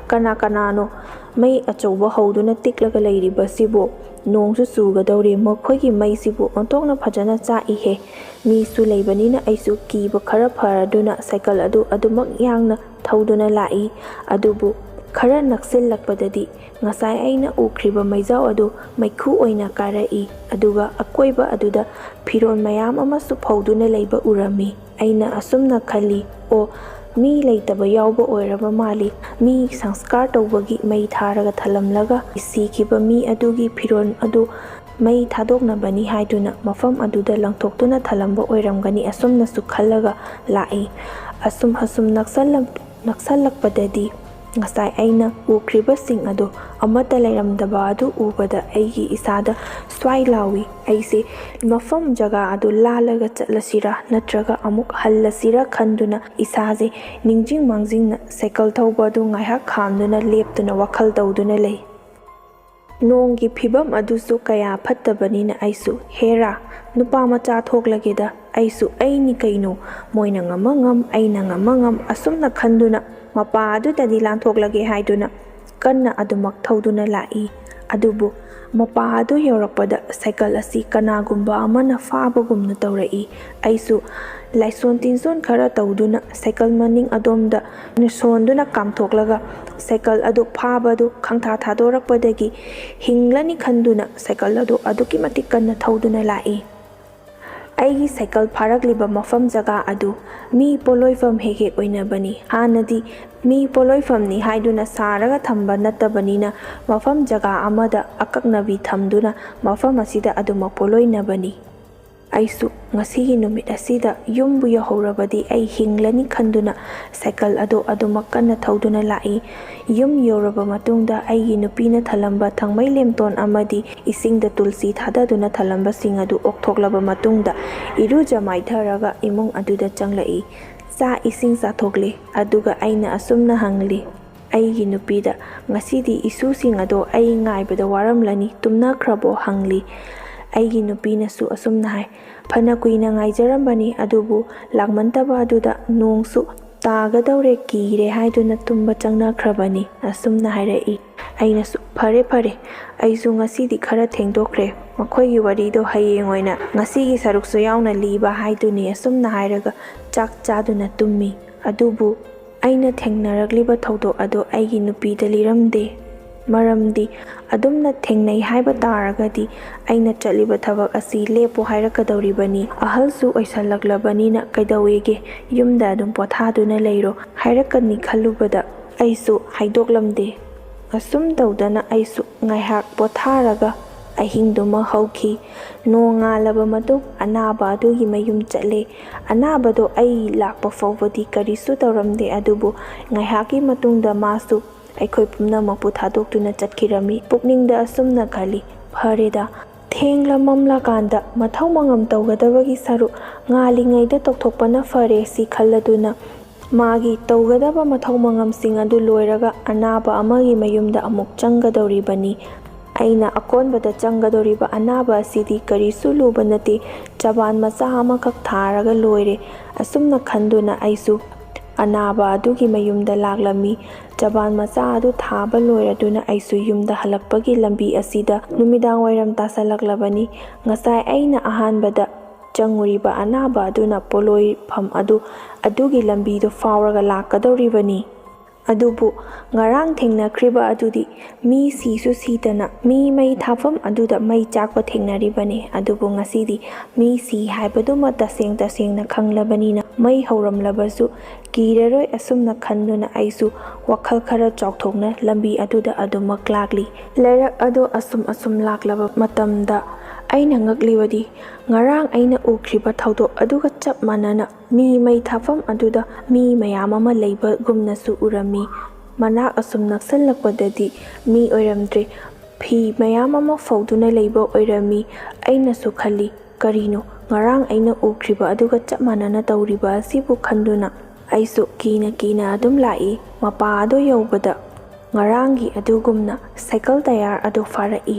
ꯀꯅꯥ ꯀꯅꯥꯅꯣ ꯃꯩ ꯑꯆꯧꯕ ꯍꯧꯗꯨꯅ ꯇꯤꯛꯂꯒ ꯂꯩꯔꯤꯕꯁꯤꯕꯨ? ꯅꯣꯡꯁꯨ ꯆꯨꯒꯗꯧꯔꯦ, ꯃꯈꯣꯏꯒꯤ ꯃꯩꯁꯤꯕꯨ ꯑꯣꯟꯊꯣꯛꯅ ꯐꯖꯅ ꯆꯥꯛꯏꯍꯦ!" ꯃꯤꯁꯨ ꯂꯩꯕꯅꯤꯅ ꯑꯩꯁꯨ ꯀꯤꯕ ꯈꯔ ꯐꯔꯗꯨꯅ ꯁꯥꯏꯀꯜ ꯑꯗꯨ ꯑꯗꯨꯃꯛ ꯌꯥꯡꯅ ꯊꯧꯗꯨꯅ ꯂꯥꯛꯏ꯫ ꯑꯗꯨꯕꯨ ꯈꯔ ꯅꯛꯁꯤꯜꯂꯛꯄꯗꯗꯤ ꯉꯁꯥꯏ ꯑꯩꯅ ꯎꯈ꯭ꯔꯤꯕ ꯃꯩꯖꯥꯎ ꯑꯗꯨ ꯃꯩꯈꯨ ꯑꯣꯏꯅ ꯀꯥꯔꯛꯏ꯫ ꯑꯗꯨꯒ ꯑꯀꯣꯏꯕ ꯑꯗꯨꯗ ꯐꯤꯔꯣꯜ ꯃꯌꯥꯝ ꯑꯃꯁꯨ ꯐꯧꯗꯨꯅ ꯂꯩꯕ ꯎꯔꯝꯃꯤ꯫ ꯑꯩꯅ ꯑꯁꯨꯝꯅ ꯈꯜꯂꯤ, "ꯑꯣ, ꯃꯤ ꯂꯩꯇꯕ ꯌꯥꯎꯕ ꯑꯣꯏꯔꯕ ꯃꯥꯜꯂꯤ꯫ ꯃꯤ ꯁꯪꯁꯀꯥꯔ ꯇꯧꯕꯒꯤ ꯃꯩ ꯊꯥꯔꯒ ꯊꯜꯂꯝꯂꯒ ꯁꯤꯈꯤꯕ ꯃꯤ ꯑꯗꯨꯒꯤ ꯐꯤꯔꯣꯜ ꯑꯗꯨ ꯃꯩ ꯊꯥꯗꯣꯛꯅꯕꯅꯤ ꯍꯥꯏꯗꯨꯅ ꯃꯐꯝ ꯑꯗꯨꯗ ꯂꯪꯊꯣꯛꯇꯨꯅ ꯊꯜꯂꯝꯕ ꯑꯣꯏꯔꯝꯒꯅꯤ ꯑꯁꯨꯝꯅꯁꯨ ꯈꯜꯂꯒ ꯂꯥꯛꯏ꯫ ꯑꯁꯨꯝ ꯑꯁꯨꯝ ꯅꯛꯁꯜꯂꯛ-, ꯅꯛꯁꯜꯂꯛꯄꯗꯗꯤ ꯉꯁꯥꯏ ꯑꯩꯅ ꯎꯈ꯭ꯔꯤꯕꯁꯤꯡ ꯑꯗꯨ ꯑꯃꯠꯇ ꯂꯩꯔꯝꯗꯕ ꯑꯗꯨ ꯎꯕꯗ ꯑꯩꯒꯤ ꯏꯁꯥꯗ ꯁ꯭ꯋꯥꯏ ꯂꯥꯎꯏ꯫ ꯑꯩꯁꯦ ꯃꯐꯝ ꯖꯒꯥ ꯑꯗꯨ ꯂꯥꯜꯂꯒ ꯆꯠꯂꯁꯤꯔꯥ ꯅꯠꯇ꯭ꯔꯒ ꯑꯃꯨꯛ ꯍꯜꯂꯁꯤꯔꯥ ꯈꯟꯗꯨꯅ ꯏꯁꯥꯁꯦ ꯅꯤꯡꯁꯤꯡ ꯃꯥꯡꯖꯤꯡꯅ ꯁꯥꯏꯀꯜ ꯊꯧꯕ ꯑꯗꯨ ꯉꯥꯏꯍꯥꯛ ꯈꯥꯝꯗꯨꯅ ꯂꯦꯞꯇꯨꯅ ꯋꯥꯈꯜ ꯇꯧꯗꯨꯅ ꯂꯩ꯫ ꯅꯣꯡꯒꯤ ꯐꯤꯕꯝ ꯑꯗꯨꯁꯨ ꯀꯌꯥ ꯐꯠꯇꯕꯅꯤꯅ ꯑꯩꯁꯨ, "ꯍꯦꯔꯥ, ꯅꯨꯄꯥ ꯃꯆꯥ ꯊꯣꯛꯂꯒꯦꯗ, ꯑꯩꯁꯨ ꯑꯩꯅꯤ ꯀꯩꯅꯣ, ꯃꯣꯏꯅ ꯉꯝꯃ ꯉꯝ, ꯑꯩꯅ ꯉꯝꯃ ꯉꯝ" ꯑꯁꯨꯝꯅ ꯈꯟꯗꯨꯅ ꯃꯄꯥ ꯑꯗꯨꯗꯗꯤ ꯂꯥꯟꯊꯣꯛꯂꯒꯦ ꯍꯥꯏꯗꯨꯅ ꯀꯟꯅ ꯑꯗꯨꯃꯛ ꯊꯧꯗꯨꯅ ꯂꯥꯛꯏ꯫ ꯑꯗꯨꯕꯨ ꯃꯄꯥ ꯑꯗꯨ ꯌꯧꯔꯛꯄꯗ ꯁꯥꯏꯀꯜ ꯑꯁꯤ ꯀꯅꯥꯒꯨꯝꯕ ꯑꯃꯅ ꯐꯥꯕꯒꯨꯝꯅ ꯇꯧꯔꯛꯏ꯫ ꯑꯩꯁꯨ ꯂꯥꯏꯁꯣꯟ ꯇꯤꯟꯁꯣꯟ ꯈꯔ ꯇꯧꯗꯨꯅ ꯁꯥꯏꯀꯜ ꯃꯅꯤꯡ ꯑꯗꯣꯝꯗ ꯁꯣꯟꯗꯨꯅ ꯀꯥꯝꯊꯣꯛꯂꯒ ꯁꯥꯏꯀꯜ ꯑꯗꯨ ꯐꯥꯕꯗꯨ ꯈꯪꯊꯥ ꯊꯥꯗꯣꯔꯛꯄꯗꯒꯤ ꯍꯤꯡꯂꯅꯤ ꯈꯟꯗꯨꯅ ꯁꯥꯏꯀꯜ ꯑꯗꯨ ꯑꯗꯨꯛꯀꯤ ꯃꯇꯤꯛ ꯀꯟꯅ ꯊꯧꯗꯨꯅ ꯂꯥꯛꯏ꯫ ꯑꯩꯒꯤ ꯁꯥꯏꯀꯜ ꯐꯥꯔꯛꯂꯤꯕ ꯃꯐꯝ ꯖꯒꯥ ꯑꯗꯨ ꯃꯤ ꯄꯣꯠꯂꯣꯏꯐꯝ ꯍꯦꯛ ꯍꯦꯛ ꯑꯣꯏꯅꯕꯅꯤ꯫ ꯍꯥꯟꯅꯗꯤ ꯃꯤ ꯄꯣꯠꯂꯣꯏꯐꯝꯅꯤ ꯍꯥꯏꯗꯨꯅ ꯁꯥꯔꯒ ꯊꯝꯕ ꯅꯠꯇꯕꯅꯤꯅ ꯃꯐꯝ ꯖꯒꯥ ꯑꯃꯗ ꯑꯀꯛꯅꯕꯤ ꯊꯝꯗꯨꯅ ꯃꯐꯝ ꯑꯁꯤꯗ ꯑꯗꯨꯃꯛ ꯄꯣꯠꯂꯣꯏꯅꯕꯅꯤ꯫ ꯑꯩꯁꯨ ꯉꯁꯤꯒꯤ ꯅꯨꯃꯤꯠ ꯑꯁꯤꯗ ꯌꯨꯝꯕꯨ ꯌꯧꯍꯧꯔꯕꯗꯤ ꯑꯩ ꯍꯤꯡꯂꯅꯤ ꯈꯟꯗꯨꯅ ꯁꯥꯏꯀꯜ ꯑꯗꯨ ꯑꯗꯨꯃꯛ ꯀꯟꯅ ꯊꯧꯗꯨꯅ ꯂꯥꯛꯏ꯫ ꯌꯨꯝ ꯌꯧꯔꯕ ꯃꯇꯨꯡꯗ ꯑꯩꯒꯤ ꯅꯨꯄꯤꯅ ꯊꯜꯂꯝꯕ ꯊꯥꯡꯃꯩ ꯂꯦꯝꯇꯣꯟ ꯑꯃꯗꯤ ꯏꯁꯤꯡꯗ ꯇꯨꯜꯁꯤ ꯊꯥꯗꯗꯨꯅ ꯊꯜꯂꯝꯕꯁꯤꯡ ꯑꯗꯨ ꯑꯣꯛꯊꯣꯛꯂꯕ ꯃꯇꯨꯡꯗ ꯏꯔꯨꯖ ꯃꯥꯏꯊꯔꯒ ꯏꯃꯨꯡ ꯑꯗꯨꯗ ꯆꯪꯂꯛꯏ꯫ ꯆꯥꯛ ꯏꯁꯤꯡ ꯆꯥꯊꯣꯛꯂꯦ꯫ ꯑꯗꯨꯒ ꯑꯩꯅ ꯑꯁꯨꯝꯅ ꯍꯪꯂꯤ ꯑꯩꯒꯤ ꯅꯨꯄꯤꯗ, "ꯉꯁꯤꯗꯤ ꯏꯁꯨꯁꯤꯡ ꯑꯗꯣ ꯑꯩ ꯉꯥꯏꯕꯗ ꯋꯥꯔꯝꯂꯅꯤ, ꯇꯨꯝꯅꯈ꯭ꯔꯕꯣ?" ꯍꯪꯂꯤ꯫ ꯑꯩꯒꯤ ꯅꯨꯄꯤꯅꯁꯨ ꯑꯁꯨꯝꯅ ꯍꯥꯏ, "ꯐꯅ ꯀꯨꯏꯅ ꯉꯥꯏꯖꯔꯝꯕꯅꯤ, ꯑꯗꯨꯕꯨ ꯂꯥꯛꯃꯟꯇꯕ ꯑꯗꯨꯗ ꯅꯣꯡꯁꯨ ꯇꯥꯒꯗꯧꯔꯦ ꯀꯤꯔꯦ ꯍꯥꯏꯗꯨꯅ ꯇꯨꯝꯕ ꯆꯪꯅꯈ꯭ꯔꯕꯅꯤ" ꯑꯁꯨꯝꯅ ꯍꯥꯏꯔꯛꯏ꯫ ꯑꯩꯅꯁꯨ, "ꯐꯔꯦ ꯐꯔꯦ, ꯑꯩꯁꯨ ꯉꯁꯤꯗꯤ ꯈꯔ ꯊꯦꯡꯗꯣꯛꯈ꯭ꯔꯦ, ꯃꯈꯣꯏꯒꯤ ꯋꯥꯔꯤꯗꯣ ꯍꯌꯦꯡ ꯑꯣꯏꯅ ꯉꯁꯤꯒꯤ ꯁꯔꯨꯛꯁꯨ ꯌꯥꯎꯅ ꯂꯤꯕ ꯍꯥꯏꯗꯨꯅꯤ" ꯑꯁꯨꯝꯅ ꯍꯥꯏꯔꯒ ꯆꯥꯛ ꯆꯥꯗꯨꯅ ꯇꯨꯝꯃꯤ꯫ ꯑꯗꯨꯕꯨ ꯑꯩꯅ ꯊꯦꯡꯅꯔꯛꯂꯤꯕ ꯊꯧꯗꯣꯛ ꯑꯗꯨ ꯑꯩꯒꯤ ꯅꯨꯄꯤꯗ ꯂꯤꯔꯝꯗꯦ꯫ ꯃꯔꯝꯗꯤ ꯑꯗꯨꯝꯅ ꯊꯦꯡꯅꯩ ꯍꯥꯏꯕ ꯇꯥꯔꯒꯗꯤ ꯑꯩꯅ ꯆꯠꯂꯤꯕ ꯊꯕꯛ ꯑꯁꯤ ꯂꯦꯞꯄꯨ ꯍꯥꯏꯔꯛꯀꯗꯧꯔꯤꯕꯅꯤ꯫ ꯑꯍꯜꯁꯨ ꯑꯣꯏꯁꯜꯂꯛꯂꯕꯅꯤꯅ ꯀꯩꯗꯧꯋꯦꯒꯦ, ꯌꯨꯝꯗ ꯑꯗꯨꯝ ꯄꯣꯊꯥꯗꯨꯅ ꯂꯩꯔꯣ ꯍꯥꯏꯔꯛꯀꯅꯤ ꯈꯜꯂꯨꯕꯗ ꯑꯩꯁꯨ ꯍꯥꯏꯗꯣꯛꯂꯝꯗꯦ꯫ ꯑꯁꯨꯝ ꯇꯧꯗꯅ ꯑꯩꯁꯨ ꯉꯥꯏꯍꯥꯛ ꯄꯣꯊꯥꯔꯒ ꯑꯍꯤꯡꯗꯨꯃ ꯍꯧꯈꯤ꯫ ꯅꯣꯡꯉꯥꯜꯂꯕ ꯃꯇꯨꯡ ꯑꯅꯥꯕ ꯑꯗꯨꯒꯤ ꯃꯌꯨꯝ ꯆꯠꯂꯦ꯫ ꯑꯅꯥꯕꯗꯣ ꯑꯩ ꯂꯥꯛꯄ ꯐꯥꯎꯕꯗꯤ ꯀꯔꯤꯁꯨ ꯇꯧꯔꯝꯗꯦ, ꯑꯗꯨꯕꯨ ꯉꯥꯏꯍꯥꯛꯀꯤ ꯃꯇꯨꯡꯗ ꯃꯥꯁꯨ ꯑꯩꯈꯣꯏ ꯄꯨꯝꯅꯃꯛꯄꯨ ꯊꯥꯗꯣꯛꯇꯨꯅ ꯆꯠꯈꯤꯔꯝꯃꯤ꯫ ꯄꯨꯛꯅꯤꯡꯗ ꯑꯁꯨꯝꯅ ꯈꯜꯂꯤ, "ꯐꯔꯦꯗ, ꯊꯦꯡꯂ ꯃꯝꯂꯀꯥꯟꯗ ꯃꯊꯧ ꯃꯉꯝ ꯇꯧꯒꯗꯕꯒꯤ ꯁꯔꯨꯛ ꯉꯥꯜꯂꯤꯉꯩꯗ ꯇꯧꯊꯣꯛꯄꯅ ꯐꯔꯦ" ꯁꯤ ꯈꯜꯂꯗꯨꯅ ꯃꯥꯒꯤ ꯇꯧꯒꯗꯕ ꯃꯊꯧ ꯃꯉꯝꯁꯤꯡ ꯑꯗꯨ ꯂꯣꯏꯔꯒ ꯑꯅꯥꯕ ꯑꯃꯒꯤ ꯃꯌꯨꯝꯗ ꯑꯃꯨꯛ ꯆꯪꯒꯗꯧꯔꯤꯕꯅꯤ꯫ ꯑꯩꯅ ꯑꯀꯣꯟꯕꯗ ꯆꯪꯒꯗꯧꯔꯤꯕ ꯑꯅꯥꯕ ꯑꯁꯤꯗꯤ ꯀꯔꯤꯁꯨ ꯂꯨꯕ ꯅꯠꯇꯦ, ꯆꯕꯥꯟ ꯃꯆꯥ ꯑꯃꯈꯛ ꯊꯥꯔꯒ ꯂꯣꯏꯔꯦ꯫ ꯑꯁꯨꯝꯅ ꯈꯟꯗꯨꯅ ꯑꯩꯁꯨ ꯑꯅꯥꯕ ꯑꯗꯨꯒꯤ ꯃꯌꯨꯝꯗ ꯂꯥꯛꯂꯝꯃꯤ꯫ ꯆꯕꯥꯟ ꯃꯆꯥ ꯑꯗꯨ ꯊꯥꯕ ꯂꯣꯏꯔꯗꯨꯅ ꯑꯩꯁꯨ ꯌꯨꯝꯗ ꯍꯜꯂꯛꯄꯒꯤ ꯂꯝꯕꯤ ꯑꯁꯤꯗ ꯅꯨꯃꯤꯗꯥꯡ ꯋꯥꯏꯔꯝ ꯇꯥꯁꯜꯂꯛꯂꯕꯅꯤ꯫ ꯉꯁꯥꯏ ꯑꯩꯅ ꯑꯍꯥꯟꯕꯗ ꯆꯪꯉꯨꯔꯤꯕ ꯑꯅꯥꯕ ꯑꯗꯨꯅ ꯄꯣꯠꯂꯣꯏꯐꯝ ꯑꯗꯨ ꯑꯗꯨꯒꯤ ꯂꯝꯕꯤꯗꯨ ꯐꯥꯎꯔꯒ ꯂꯥꯛꯀꯗꯧꯔꯤꯕꯅꯤ꯫ ꯑꯗꯨꯕꯨ ꯉꯔꯥꯡ ꯊꯦꯡꯅꯈ꯭ꯔꯤꯕ ꯑꯗꯨꯗꯤ ꯃꯤ ꯁꯤꯁꯨ ꯁꯤꯗꯅ ꯃꯤ ꯃꯩ ꯊꯥꯐꯝ ꯑꯗꯨꯗ ꯃꯩ ꯆꯥꯛꯄ ꯊꯦꯡꯅꯔꯤꯕꯅꯤ꯫ ꯑꯗꯨꯕꯨ ꯉꯁꯤꯗꯤ ꯃꯤ ꯁꯤ ꯍꯥꯏꯕꯗꯨꯃ ꯇꯁꯦꯡ ꯇꯁꯦꯡꯅ ꯈꯪꯂꯕꯅꯤꯅ ꯃꯩ ꯍꯧꯔꯝꯂꯕꯁꯨ ꯀꯤꯔꯔꯣꯏ꯫ ꯑꯁꯨꯝꯅ ꯈꯟꯗꯨꯅ ꯑꯩꯁꯨ ꯋꯥꯈꯜ ꯈꯔ ꯆꯥꯎꯊꯣꯛꯅ ꯂꯝꯕꯤ ꯑꯗꯨꯗ ꯑꯗꯨꯃꯛ ꯂꯥꯛꯂꯤ꯫ ꯂꯩꯔꯛ ꯑꯗꯨ ꯑꯁꯨꯝ ꯑꯁꯨꯝ ꯂꯥꯛꯂꯕ ꯃꯇꯝꯗ ꯑꯩꯅ ꯉꯛꯂꯤꯕꯗꯤ ꯉꯔꯥꯡ ꯑꯩꯅ ꯎꯈ꯭ꯔꯤꯕ ꯊꯧꯗꯣꯛ ꯑꯗꯨꯒ ꯆꯞ ꯃꯥꯟꯅꯅ ꯃꯤ ꯃꯩ ꯊꯥꯐꯝ ꯑꯗꯨꯗ ꯃꯤ ꯃꯌꯥꯝ ꯑꯃ ꯂꯩꯕꯒꯨꯝꯅꯁꯨ ꯎꯔꯝꯃꯤ꯫ ꯃꯅꯥꯛ ꯑꯁꯨꯝ ꯅꯛꯁꯜꯂꯛꯄꯗꯗꯤ ꯃꯤ ꯑꯣꯏꯔꯝꯗ꯭ꯔꯦ꯫ ꯐꯤ ꯃꯌꯥꯝ ꯑꯃ ꯐꯧꯗꯨꯅ ꯂꯩꯕ ꯑꯣꯏꯔꯝꯃꯤ꯫ ꯑꯩꯅꯁꯨ ꯈꯜꯂꯤ, "ꯀꯔꯤꯅꯣ ꯉꯔꯥꯡ ꯑꯩꯅ ꯎꯈ꯭ꯔꯤꯕ ꯑꯗꯨꯒ ꯆꯞ ꯃꯥꯟꯅꯅ ꯇꯧꯔꯤꯕ ꯑꯁꯤꯕꯨ?" ꯈꯟꯗꯨꯅ ꯑꯩꯁꯨ ꯀꯤꯅ ꯀꯤꯅ ꯑꯗꯨꯝ ꯂꯥꯛꯏ꯫ ꯃꯄꯥ ꯑꯗꯨ ꯌꯧꯕꯗ ꯉꯔꯥꯡꯒꯤ ꯑꯗꯨꯒꯨꯝꯅ ꯁꯥꯏꯀꯜ ꯇꯌꯥꯔ ꯑꯗꯨ ꯐꯥꯔꯛꯏ꯫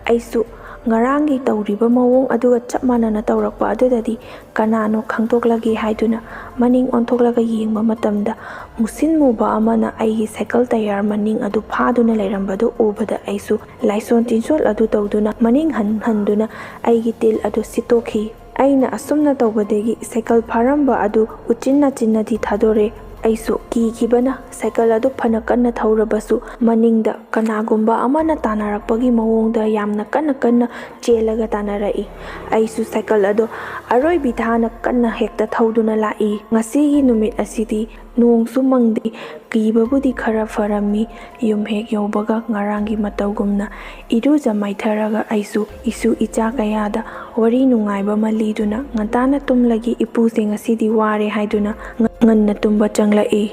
ꯑꯩꯁꯨ ꯉꯔꯥꯡꯒꯤ ꯇꯧꯔꯤꯕ ꯃꯑꯣꯡ ꯑꯗꯨꯒ ꯆꯞ ꯃꯥꯟꯅꯅ ꯇꯧꯔꯛꯄ ꯑꯗꯨꯗꯗꯤ ꯀꯅꯥꯅꯣ ꯈꯪꯗꯣꯛꯂꯒꯦ ꯍꯥꯏꯗꯨꯅ ꯃꯅꯤꯡ ꯑꯣꯟꯊꯣꯛꯂꯒ ꯌꯦꯡꯕ ꯃꯇꯝꯗ ꯃꯨꯁꯤꯟ ꯃꯨꯕ ꯑꯃꯅ ꯑꯩꯒꯤ ꯁꯥꯏꯀꯜ ꯇꯌꯥꯔ ꯃꯅꯤꯡ ꯑꯗꯨ ꯐꯥꯗꯨꯅ ꯂꯩꯔꯝꯕꯗꯨ ꯎꯕꯗ ꯑꯩꯁꯨ ꯂꯥꯏꯁꯣꯟ ꯇꯤꯟꯁꯣꯜ ꯑꯗꯨ ꯇꯧꯗꯨꯅ ꯃꯅꯤꯡ ꯍꯟ ꯍꯟꯗꯨꯅ ꯑꯩꯒꯤ ꯇꯤꯜ ꯑꯗꯨ ꯁꯤꯠꯇꯣꯛꯈꯤ꯫ ꯑꯩꯅ ꯑꯁꯨꯝꯅ ꯇꯧꯕꯗꯒꯤ ꯁꯥꯏꯀꯜ ꯐꯥꯔꯝꯕ ꯑꯗꯨ ꯎꯆꯤꯟ ꯅꯥꯆꯤꯟꯅꯗꯤ ꯊꯥꯗꯣꯔꯦ꯫ ꯑꯩꯁꯨ ꯀꯤꯈꯤꯕꯅ ꯁꯥꯏꯀꯜ ꯑꯗꯨ ꯐꯅ ꯀꯟꯅ ꯊꯧꯔꯕꯁꯨ, ꯃꯅꯤꯡꯗ ꯀꯅꯥꯒꯨꯝꯕ ꯑꯃꯅ ꯇꯥꯟꯅꯔꯛꯄꯒꯤ ꯃꯑꯣꯡꯗ ꯌꯥꯝꯅ ꯀꯟꯅ ꯀꯟꯅ ꯆꯦꯜꯂꯒ ꯇꯥꯟꯅꯔꯛꯏ꯫ ꯑꯩꯁꯨ ꯁꯥꯏꯀꯜ ꯑꯗꯨ ꯑꯔꯣꯏꯕꯤ ꯊꯥꯅ ꯀꯟꯅ ꯍꯦꯛꯇ ꯊꯧꯗꯨꯅ ꯂꯥꯛꯏ꯫ ꯉꯁꯤꯒꯤ ꯅꯨꯃꯤꯠ ꯑꯁꯤꯗꯤ ꯅꯣꯡꯁꯨ ꯃꯪꯗꯦ, ꯀꯤꯕꯕꯨꯗꯤ ꯈꯔ ꯐꯔꯝꯃꯤ꯫ ꯌꯨꯝ ꯍꯦꯛ ꯌꯧꯕꯒ ꯉꯔꯥꯡꯒꯤ ꯃꯇꯧꯒꯨꯝꯅ ꯏꯔꯨꯖ ꯃꯥꯏꯊꯔꯒ ꯑꯩꯁꯨ ꯏꯁꯨ ꯏꯆꯥ ꯀꯌꯥꯗ ꯋꯥꯔꯤ ꯅꯨꯡꯉꯥꯏꯕ ꯑꯃ ꯂꯤꯗꯨꯅ ꯉꯟꯇꯥꯅ ꯇꯨꯝꯂꯒꯦ, ꯏꯄꯨꯁꯦ ꯉꯁꯤꯗꯤ ꯋꯥꯔꯦ ꯍꯥꯏꯗꯨꯅ ꯉꯟꯅ ꯇꯨꯝꯕ ꯆꯪꯂꯛꯏ꯫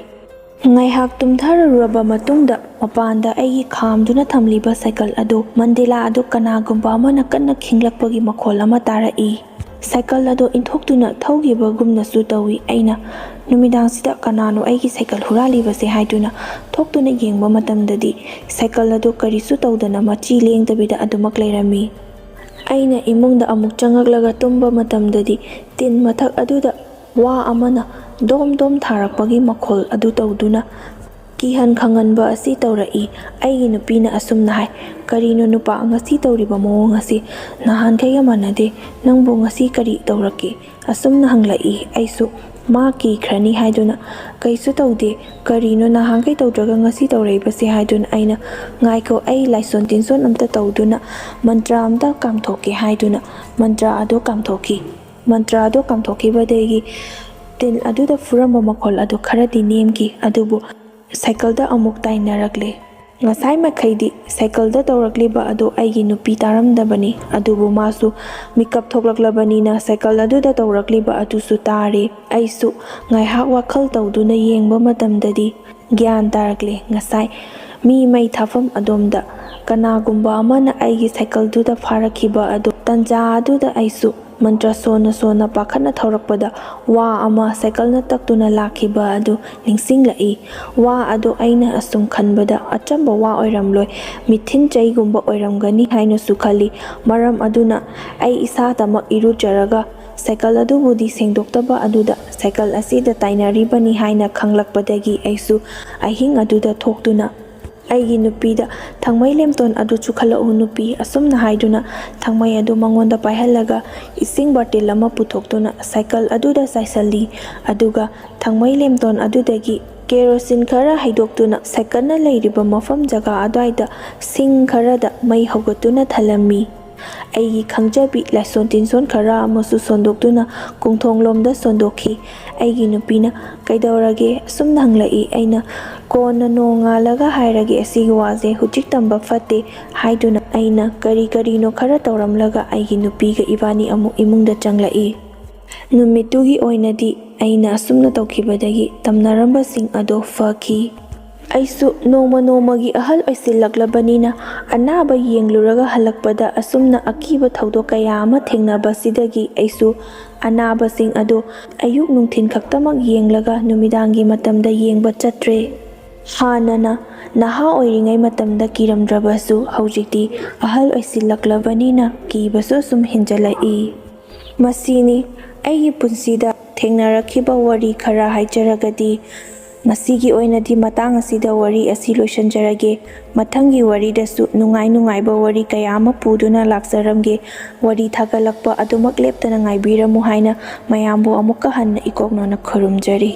ꯉꯥꯏꯍꯥꯛ ꯇꯨꯝꯊꯔꯨꯔꯕ ꯃꯇꯨꯡꯗ ꯃꯄꯥꯟꯗ ꯑꯩꯒꯤ ꯈꯥꯝꯗꯨꯅ ꯊꯝꯂꯤꯕ ꯁꯥꯏꯀꯜ ꯑꯗꯨ, ꯃꯟꯗꯤꯂꯥ ꯑꯗꯨ ꯀꯅꯥꯒꯨꯝꯕ ꯑꯃꯅ ꯀꯟꯅ ꯈꯤꯡꯂꯛꯄꯒꯤ ꯃꯈꯣꯜ ꯑꯃ ꯇꯥꯔꯛꯏ꯫ ꯁꯥꯏꯀꯜ ꯑꯗꯨ ꯏꯟꯊꯣꯛꯇꯨꯅ ꯊꯧꯈꯤꯕꯒꯨꯝꯅꯁꯨ ꯇꯧꯏ꯫ ꯑꯩꯅ ꯅꯨꯃꯤꯗꯥꯡꯁꯤꯗ ꯀꯅꯥꯅꯣ ꯑꯩꯒꯤ ꯁꯥꯏꯀꯜ ꯍꯨꯔꯥꯜꯂꯤꯕꯁꯦ ꯍꯥꯏꯗꯨꯅ ꯊꯣꯛꯇꯨꯅ ꯌꯦꯡꯕ ꯃꯇꯝꯗꯗꯤ ꯁꯥꯏꯀꯜ ꯑꯗꯨ ꯀꯔꯤꯁꯨ ꯇꯧꯗꯅ ꯃꯆꯤ ꯂꯦꯡꯗꯕꯤꯗ ꯑꯗꯨꯃꯛ ꯂꯩꯔꯝꯃꯤ꯫ ꯑꯩꯅ ꯏꯃꯨꯡꯗ ꯑꯃꯨꯛ ꯆꯪꯂꯛꯂꯒ ꯇꯨꯝꯕ ꯃꯇꯝꯗꯗꯤ ꯇꯤꯟ ꯃꯊꯛ ꯑꯗꯨꯗ ꯋꯥ ꯑꯃꯅ ꯗꯣꯝ ꯗꯣꯝ ꯊꯥꯔꯛꯄꯒꯤ ꯃꯈꯣꯜ ꯑꯗꯨ ꯇꯧꯗꯨꯅ ꯀꯤꯍꯟ ꯈꯪꯍꯟꯕ ꯑꯁꯤ ꯇꯧꯔꯛꯏ꯫ ꯑꯩꯒꯤ ꯅꯨꯄꯤꯅ ꯑꯁꯨꯝꯅ ꯍꯥꯏ, "ꯀꯔꯤꯅꯣ ꯅꯨꯄꯥ, ꯉꯁꯤ ꯇꯧꯔꯤꯕ ꯃꯑꯣꯡ ꯑꯁꯤ? ꯅꯍꯥꯟꯈꯩꯒ ꯃꯥꯟꯅꯗꯦ꯫ ꯅꯪꯕꯨ ꯉꯁꯤ ꯀꯔꯤ ꯇꯧꯔꯛꯀꯦ?" ꯑꯁꯨꯝꯅ ꯍꯪꯂꯛꯏ꯫ ꯑꯩꯁꯨ ꯃꯥ ꯀꯤꯈ꯭ꯔꯅꯤ ꯍꯥꯏꯗꯨꯅ, "ꯀꯩꯁꯨ ꯇꯧꯗꯦ, ꯀꯔꯤꯅꯣ ꯅꯍꯥꯟꯈꯩ ꯇꯧꯗ꯭ꯔꯒ ꯉꯁꯤ ꯇꯧꯔꯛꯏꯕꯁꯦ?" ꯍꯥꯏꯗꯨꯅ ꯑꯩꯅ, "ꯉꯥꯏꯈꯣ, ꯑꯩ ꯂꯥꯏꯁꯣꯟ ꯇꯤꯟꯁꯣꯟ ꯑꯝꯇ ꯇꯧꯗꯨꯅ ꯃꯟꯇ꯭ꯔ ꯑꯝꯇ ꯀꯥꯝꯊꯣꯛꯀꯦ" ꯍꯥꯏꯗꯨꯅ ꯃꯟꯇ꯭ꯔ ꯑꯗꯨ ꯀꯥꯝꯊꯣꯛꯈꯤ꯫ ꯃꯟꯇ꯭ꯔ ꯑꯗꯨ ꯀꯥꯝꯊꯣꯛꯈꯤꯕꯗꯒꯤ ꯇꯤꯟ ꯑꯗꯨꯗ ꯐꯨꯔꯝꯕ ꯃꯈꯣꯜ ꯑꯗꯨ ꯈꯔꯗꯤ ꯅꯦꯝꯈꯤ, ꯑꯗꯨꯕꯨ ꯁꯥꯏꯀꯜꯗ ꯑꯃꯨꯛ ꯇꯥꯏꯅꯔꯛꯂꯦ꯫ ꯉꯁꯥꯏ ꯃꯈꯩꯗꯤ ꯁꯥꯏꯀꯜꯗ ꯇꯧꯔꯛꯂꯤꯕ ꯑꯗꯨ ꯑꯩꯒꯤ ꯅꯨꯄꯤ ꯇꯥꯔꯝꯗꯕꯅꯤ, ꯑꯗꯨꯕꯨ ꯃꯥꯁꯨ ꯃꯤꯀꯞ ꯊꯣꯛꯂꯛꯂꯕꯅꯤꯅ ꯁꯥꯏꯀꯜ ꯑꯗꯨꯗ ꯇꯧꯔꯛꯂꯤꯕ ꯑꯗꯨꯁꯨ ꯇꯥꯔꯦ꯫ ꯑꯩꯁꯨ ꯉꯥꯏꯍꯥꯛ ꯋꯥꯈꯜ ꯇꯧꯗꯨꯅ ꯌꯦꯡꯕ ꯃꯇꯝꯗꯗꯤ ꯒ꯭ꯌꯥꯟ ꯇꯥꯔꯛꯂꯦ꯫ ꯉꯁꯥꯏ ꯃꯤ ꯃꯩ ꯊꯥꯐꯝ ꯑꯗꯣꯝꯗ ꯀꯅꯥꯒꯨꯝꯕ ꯑꯃꯅ ꯑꯩꯒꯤ ꯁꯥꯏꯀꯜꯗꯨꯗ ꯐꯥꯔꯛꯈꯤꯕ ꯑꯗꯨ, ꯇꯟꯖꯥ ꯑꯗꯨꯗ ꯑꯩꯁꯨ ꯃꯟꯇ꯭ꯔ ꯁꯣꯟꯅ ꯁꯣꯟꯅ ꯄꯥꯈꯠꯅ ꯊꯧꯔꯛꯄꯗ ꯋꯥ ꯑꯃ ꯁꯥꯏꯀꯜꯅ ꯇꯛꯇꯨꯅ ꯂꯥꯛꯈꯤꯕ ꯑꯗꯨ ꯅꯤꯡꯁꯤꯡꯂꯛꯏ꯫ ꯋꯥ ꯑꯗꯨ ꯑꯩꯅ ꯑꯁꯨꯝ ꯈꯟꯕꯗ ꯑꯆꯝꯕ ꯋꯥ ꯑꯣꯏꯔꯝꯂꯣꯏ, ꯃꯤꯊꯤꯟ ꯆꯩꯒꯨꯝꯕ ꯑꯣꯏꯔꯝꯒꯅꯤ ꯍꯥꯏꯅꯁꯨ ꯈꯜꯂꯤ꯫ ꯃꯔꯝ ꯑꯗꯨꯅ ꯑꯩ ꯏꯁꯥꯗꯃꯛ ꯏꯔꯨꯖꯔꯒ ꯁꯥꯏꯀꯜ ꯑꯗꯨꯕꯨꯗꯤ ꯁꯦꯡꯗꯣꯛꯇꯕ ꯑꯗꯨꯗ ꯁꯥꯏꯀꯜ ꯑꯁꯤꯗ ꯇꯥꯏꯅꯔꯤꯕꯅꯤ ꯍꯥꯏꯅ ꯈꯪꯂꯛꯄꯗꯒꯤ ꯑꯩꯁꯨ ꯑꯍꯤꯡ ꯑꯗꯨꯗ ꯊꯣꯛꯇꯨꯅ ꯑꯩꯒꯤ ꯅꯨꯄꯤꯗ "ꯊꯥꯡꯃꯩ ꯂꯦꯝꯇꯣꯟ ꯑꯗꯨ ꯆꯨꯈꯠꯂꯛꯎ ꯅꯨꯄꯤ" ꯑꯁꯨꯝꯅ ꯍꯥꯏꯗꯨꯅ ꯊꯥꯡꯃꯩ ꯑꯗꯨ ꯃꯉꯣꯟꯗ ꯄꯥꯏꯍꯜꯂꯒ ꯏꯁꯤꯡ ꯕꯥꯔꯇꯤꯜ ꯑꯃ ꯄꯨꯊꯣꯛꯇꯨꯅ ꯁꯥꯏꯀꯜ ꯑꯗꯨꯗ ꯆꯥꯏꯁꯜꯂꯤ꯫ ꯑꯗꯨꯒ ꯊꯥꯡꯃꯩ ꯂꯦꯝꯇꯣꯟ ꯑꯗꯨꯗꯒꯤ ꯀꯦꯔꯣꯁꯤꯟ ꯈꯔ ꯍꯩꯗꯣꯛꯇꯨꯅ ꯁꯥꯏꯀꯜꯅ ꯂꯩꯔꯤꯕ ꯃꯐꯝ ꯖꯒꯥ ꯑꯗꯨꯋꯥꯏꯗ ꯁꯤꯡ ꯈꯔꯗ ꯃꯩ ꯍꯧꯒꯠꯇꯨꯅ ꯊꯜꯂꯝꯃꯤ꯫ ꯑꯩꯒꯤ ꯈꯪꯖꯕꯤ ꯂꯥꯏꯁꯣꯟ ꯇꯤꯟꯁꯣꯟ ꯈꯔ ꯑꯃꯁꯨ ꯁꯣꯟꯗꯣꯛꯇꯨꯅ ꯀꯣꯡꯊꯣꯡꯂꯣꯝꯗ ꯁꯣꯟꯗꯣꯛꯈꯤ꯫ ꯑꯩꯒꯤ ꯅꯨꯄꯤꯅ "ꯀꯩꯗꯧꯔꯒꯦ?" ꯑꯁꯨꯝꯅ ꯍꯪꯂꯛꯏ꯫ ꯑꯩꯅ "ꯀꯣꯟꯅ ꯅꯣꯡꯉꯥꯜꯂꯒ ꯍꯥꯏꯔꯒꯦ, ꯑꯁꯤꯒꯤ ꯋꯥꯁꯦ ꯍꯧꯖꯤꯛ ꯇꯝꯕ ꯐꯠꯇꯦ" ꯍꯥꯏꯗꯨꯅ ꯑꯩꯅ ꯀꯔꯤ ꯀꯔꯤꯅꯣ ꯈꯔ ꯇꯧꯔꯝꯂꯒ ꯑꯩꯒꯤ ꯅꯨꯄꯤꯒ ꯏꯕꯥꯅꯤ ꯑꯃꯨꯛ ꯏꯃꯨꯡꯗ ꯆꯪꯂꯛꯏ꯫ ꯅꯨꯃꯤꯠꯇꯨꯒꯤ ꯑꯣꯏꯅꯗꯤ ꯑꯩꯅ ꯑꯁꯨꯝꯅ ꯇꯧꯈꯤꯕꯗꯒꯤ ꯇꯝꯅꯔꯝꯕꯁꯤꯡ ꯑꯗꯣ ꯐꯈꯤ꯫ ꯑꯩꯁꯨ ꯅꯣꯡꯃ ꯅꯣꯡꯃꯒꯤ ꯑꯍꯜ ꯑꯣꯏꯁꯤꯜꯂꯛꯂꯕꯅꯤꯅ ꯑꯅꯥꯕ ꯌꯦꯡꯂꯨꯔꯒ ꯍꯜꯂꯛꯄꯗ ꯑꯁꯨꯝꯅ ꯑꯀꯤꯕ ꯊꯧꯗꯣꯛ ꯀꯌꯥ ꯑꯃ ꯊꯦꯡꯅꯕꯁꯤꯗꯒꯤ ꯑꯩꯁꯨ ꯑꯅꯥꯕꯁꯤꯡ ꯑꯗꯨ ꯑꯌꯨꯛ ꯅꯨꯡꯊꯤꯟ ꯈꯛꯇꯃꯛ ꯌꯦꯡꯂꯒ ꯅꯨꯃꯤꯗꯥꯡꯒꯤ ꯃꯇꯝꯗ ꯌꯦꯡꯕ ꯆꯠꯇ꯭ꯔꯦ꯫ ꯍꯥꯟꯅꯅ ꯅꯍꯥ ꯑꯣꯏꯔꯤꯉꯩ ꯃꯇꯝꯗ ꯀꯤꯔꯝꯗ꯭ꯔꯕꯁꯨ ꯍꯧꯖꯤꯛꯇꯤ ꯑꯍꯜ ꯑꯣꯏꯁꯤꯜꯂꯛꯂꯕꯅꯤꯅ ꯀꯤꯕꯁꯨ ꯁꯨꯝ ꯍꯦꯟꯖꯜꯂꯛꯏ꯫ ꯃꯁꯤꯅꯤ ꯑꯩꯒꯤ ꯄꯨꯟꯁꯤꯗ ꯊꯦꯡꯅꯔꯛꯈꯤꯕ ꯋꯥꯔꯤ ꯈꯔ ꯍꯥꯏꯖꯔꯒꯗꯤ, ꯉꯁꯤꯒꯤ ꯑꯣꯏꯅꯗꯤ ꯃꯇꯥꯡ ꯑꯁꯤꯗ ꯋꯥꯔꯤ ꯑꯁꯤ ꯂꯣꯏꯁꯤꯟꯖꯔꯒꯦ꯫ ꯃꯊꯪꯒꯤ ꯋꯥꯔꯤꯗꯁꯨ ꯅꯨꯡꯉꯥꯏ ꯅꯨꯡꯉꯥꯏꯕ ꯋꯥꯔꯤ ꯀꯌꯥ ꯑꯃ ꯄꯨꯗꯨꯅ ꯂꯥꯛꯆꯔꯝꯒꯦ꯫ ꯋꯥꯔꯤ ꯊꯥꯒꯠꯂꯛꯄ ꯑꯗꯨꯃꯛ ꯂꯦꯞꯇꯅ ꯉꯥꯏꯕꯤꯔꯝꯃꯨ ꯍꯥꯏꯅ ꯃꯌꯥꯝꯕꯨ ꯑꯃꯨꯛꯀ ꯍꯟꯅ ꯏꯀꯣꯛꯅꯅ ꯈꯨꯔꯨꯝꯖꯔꯤ꯫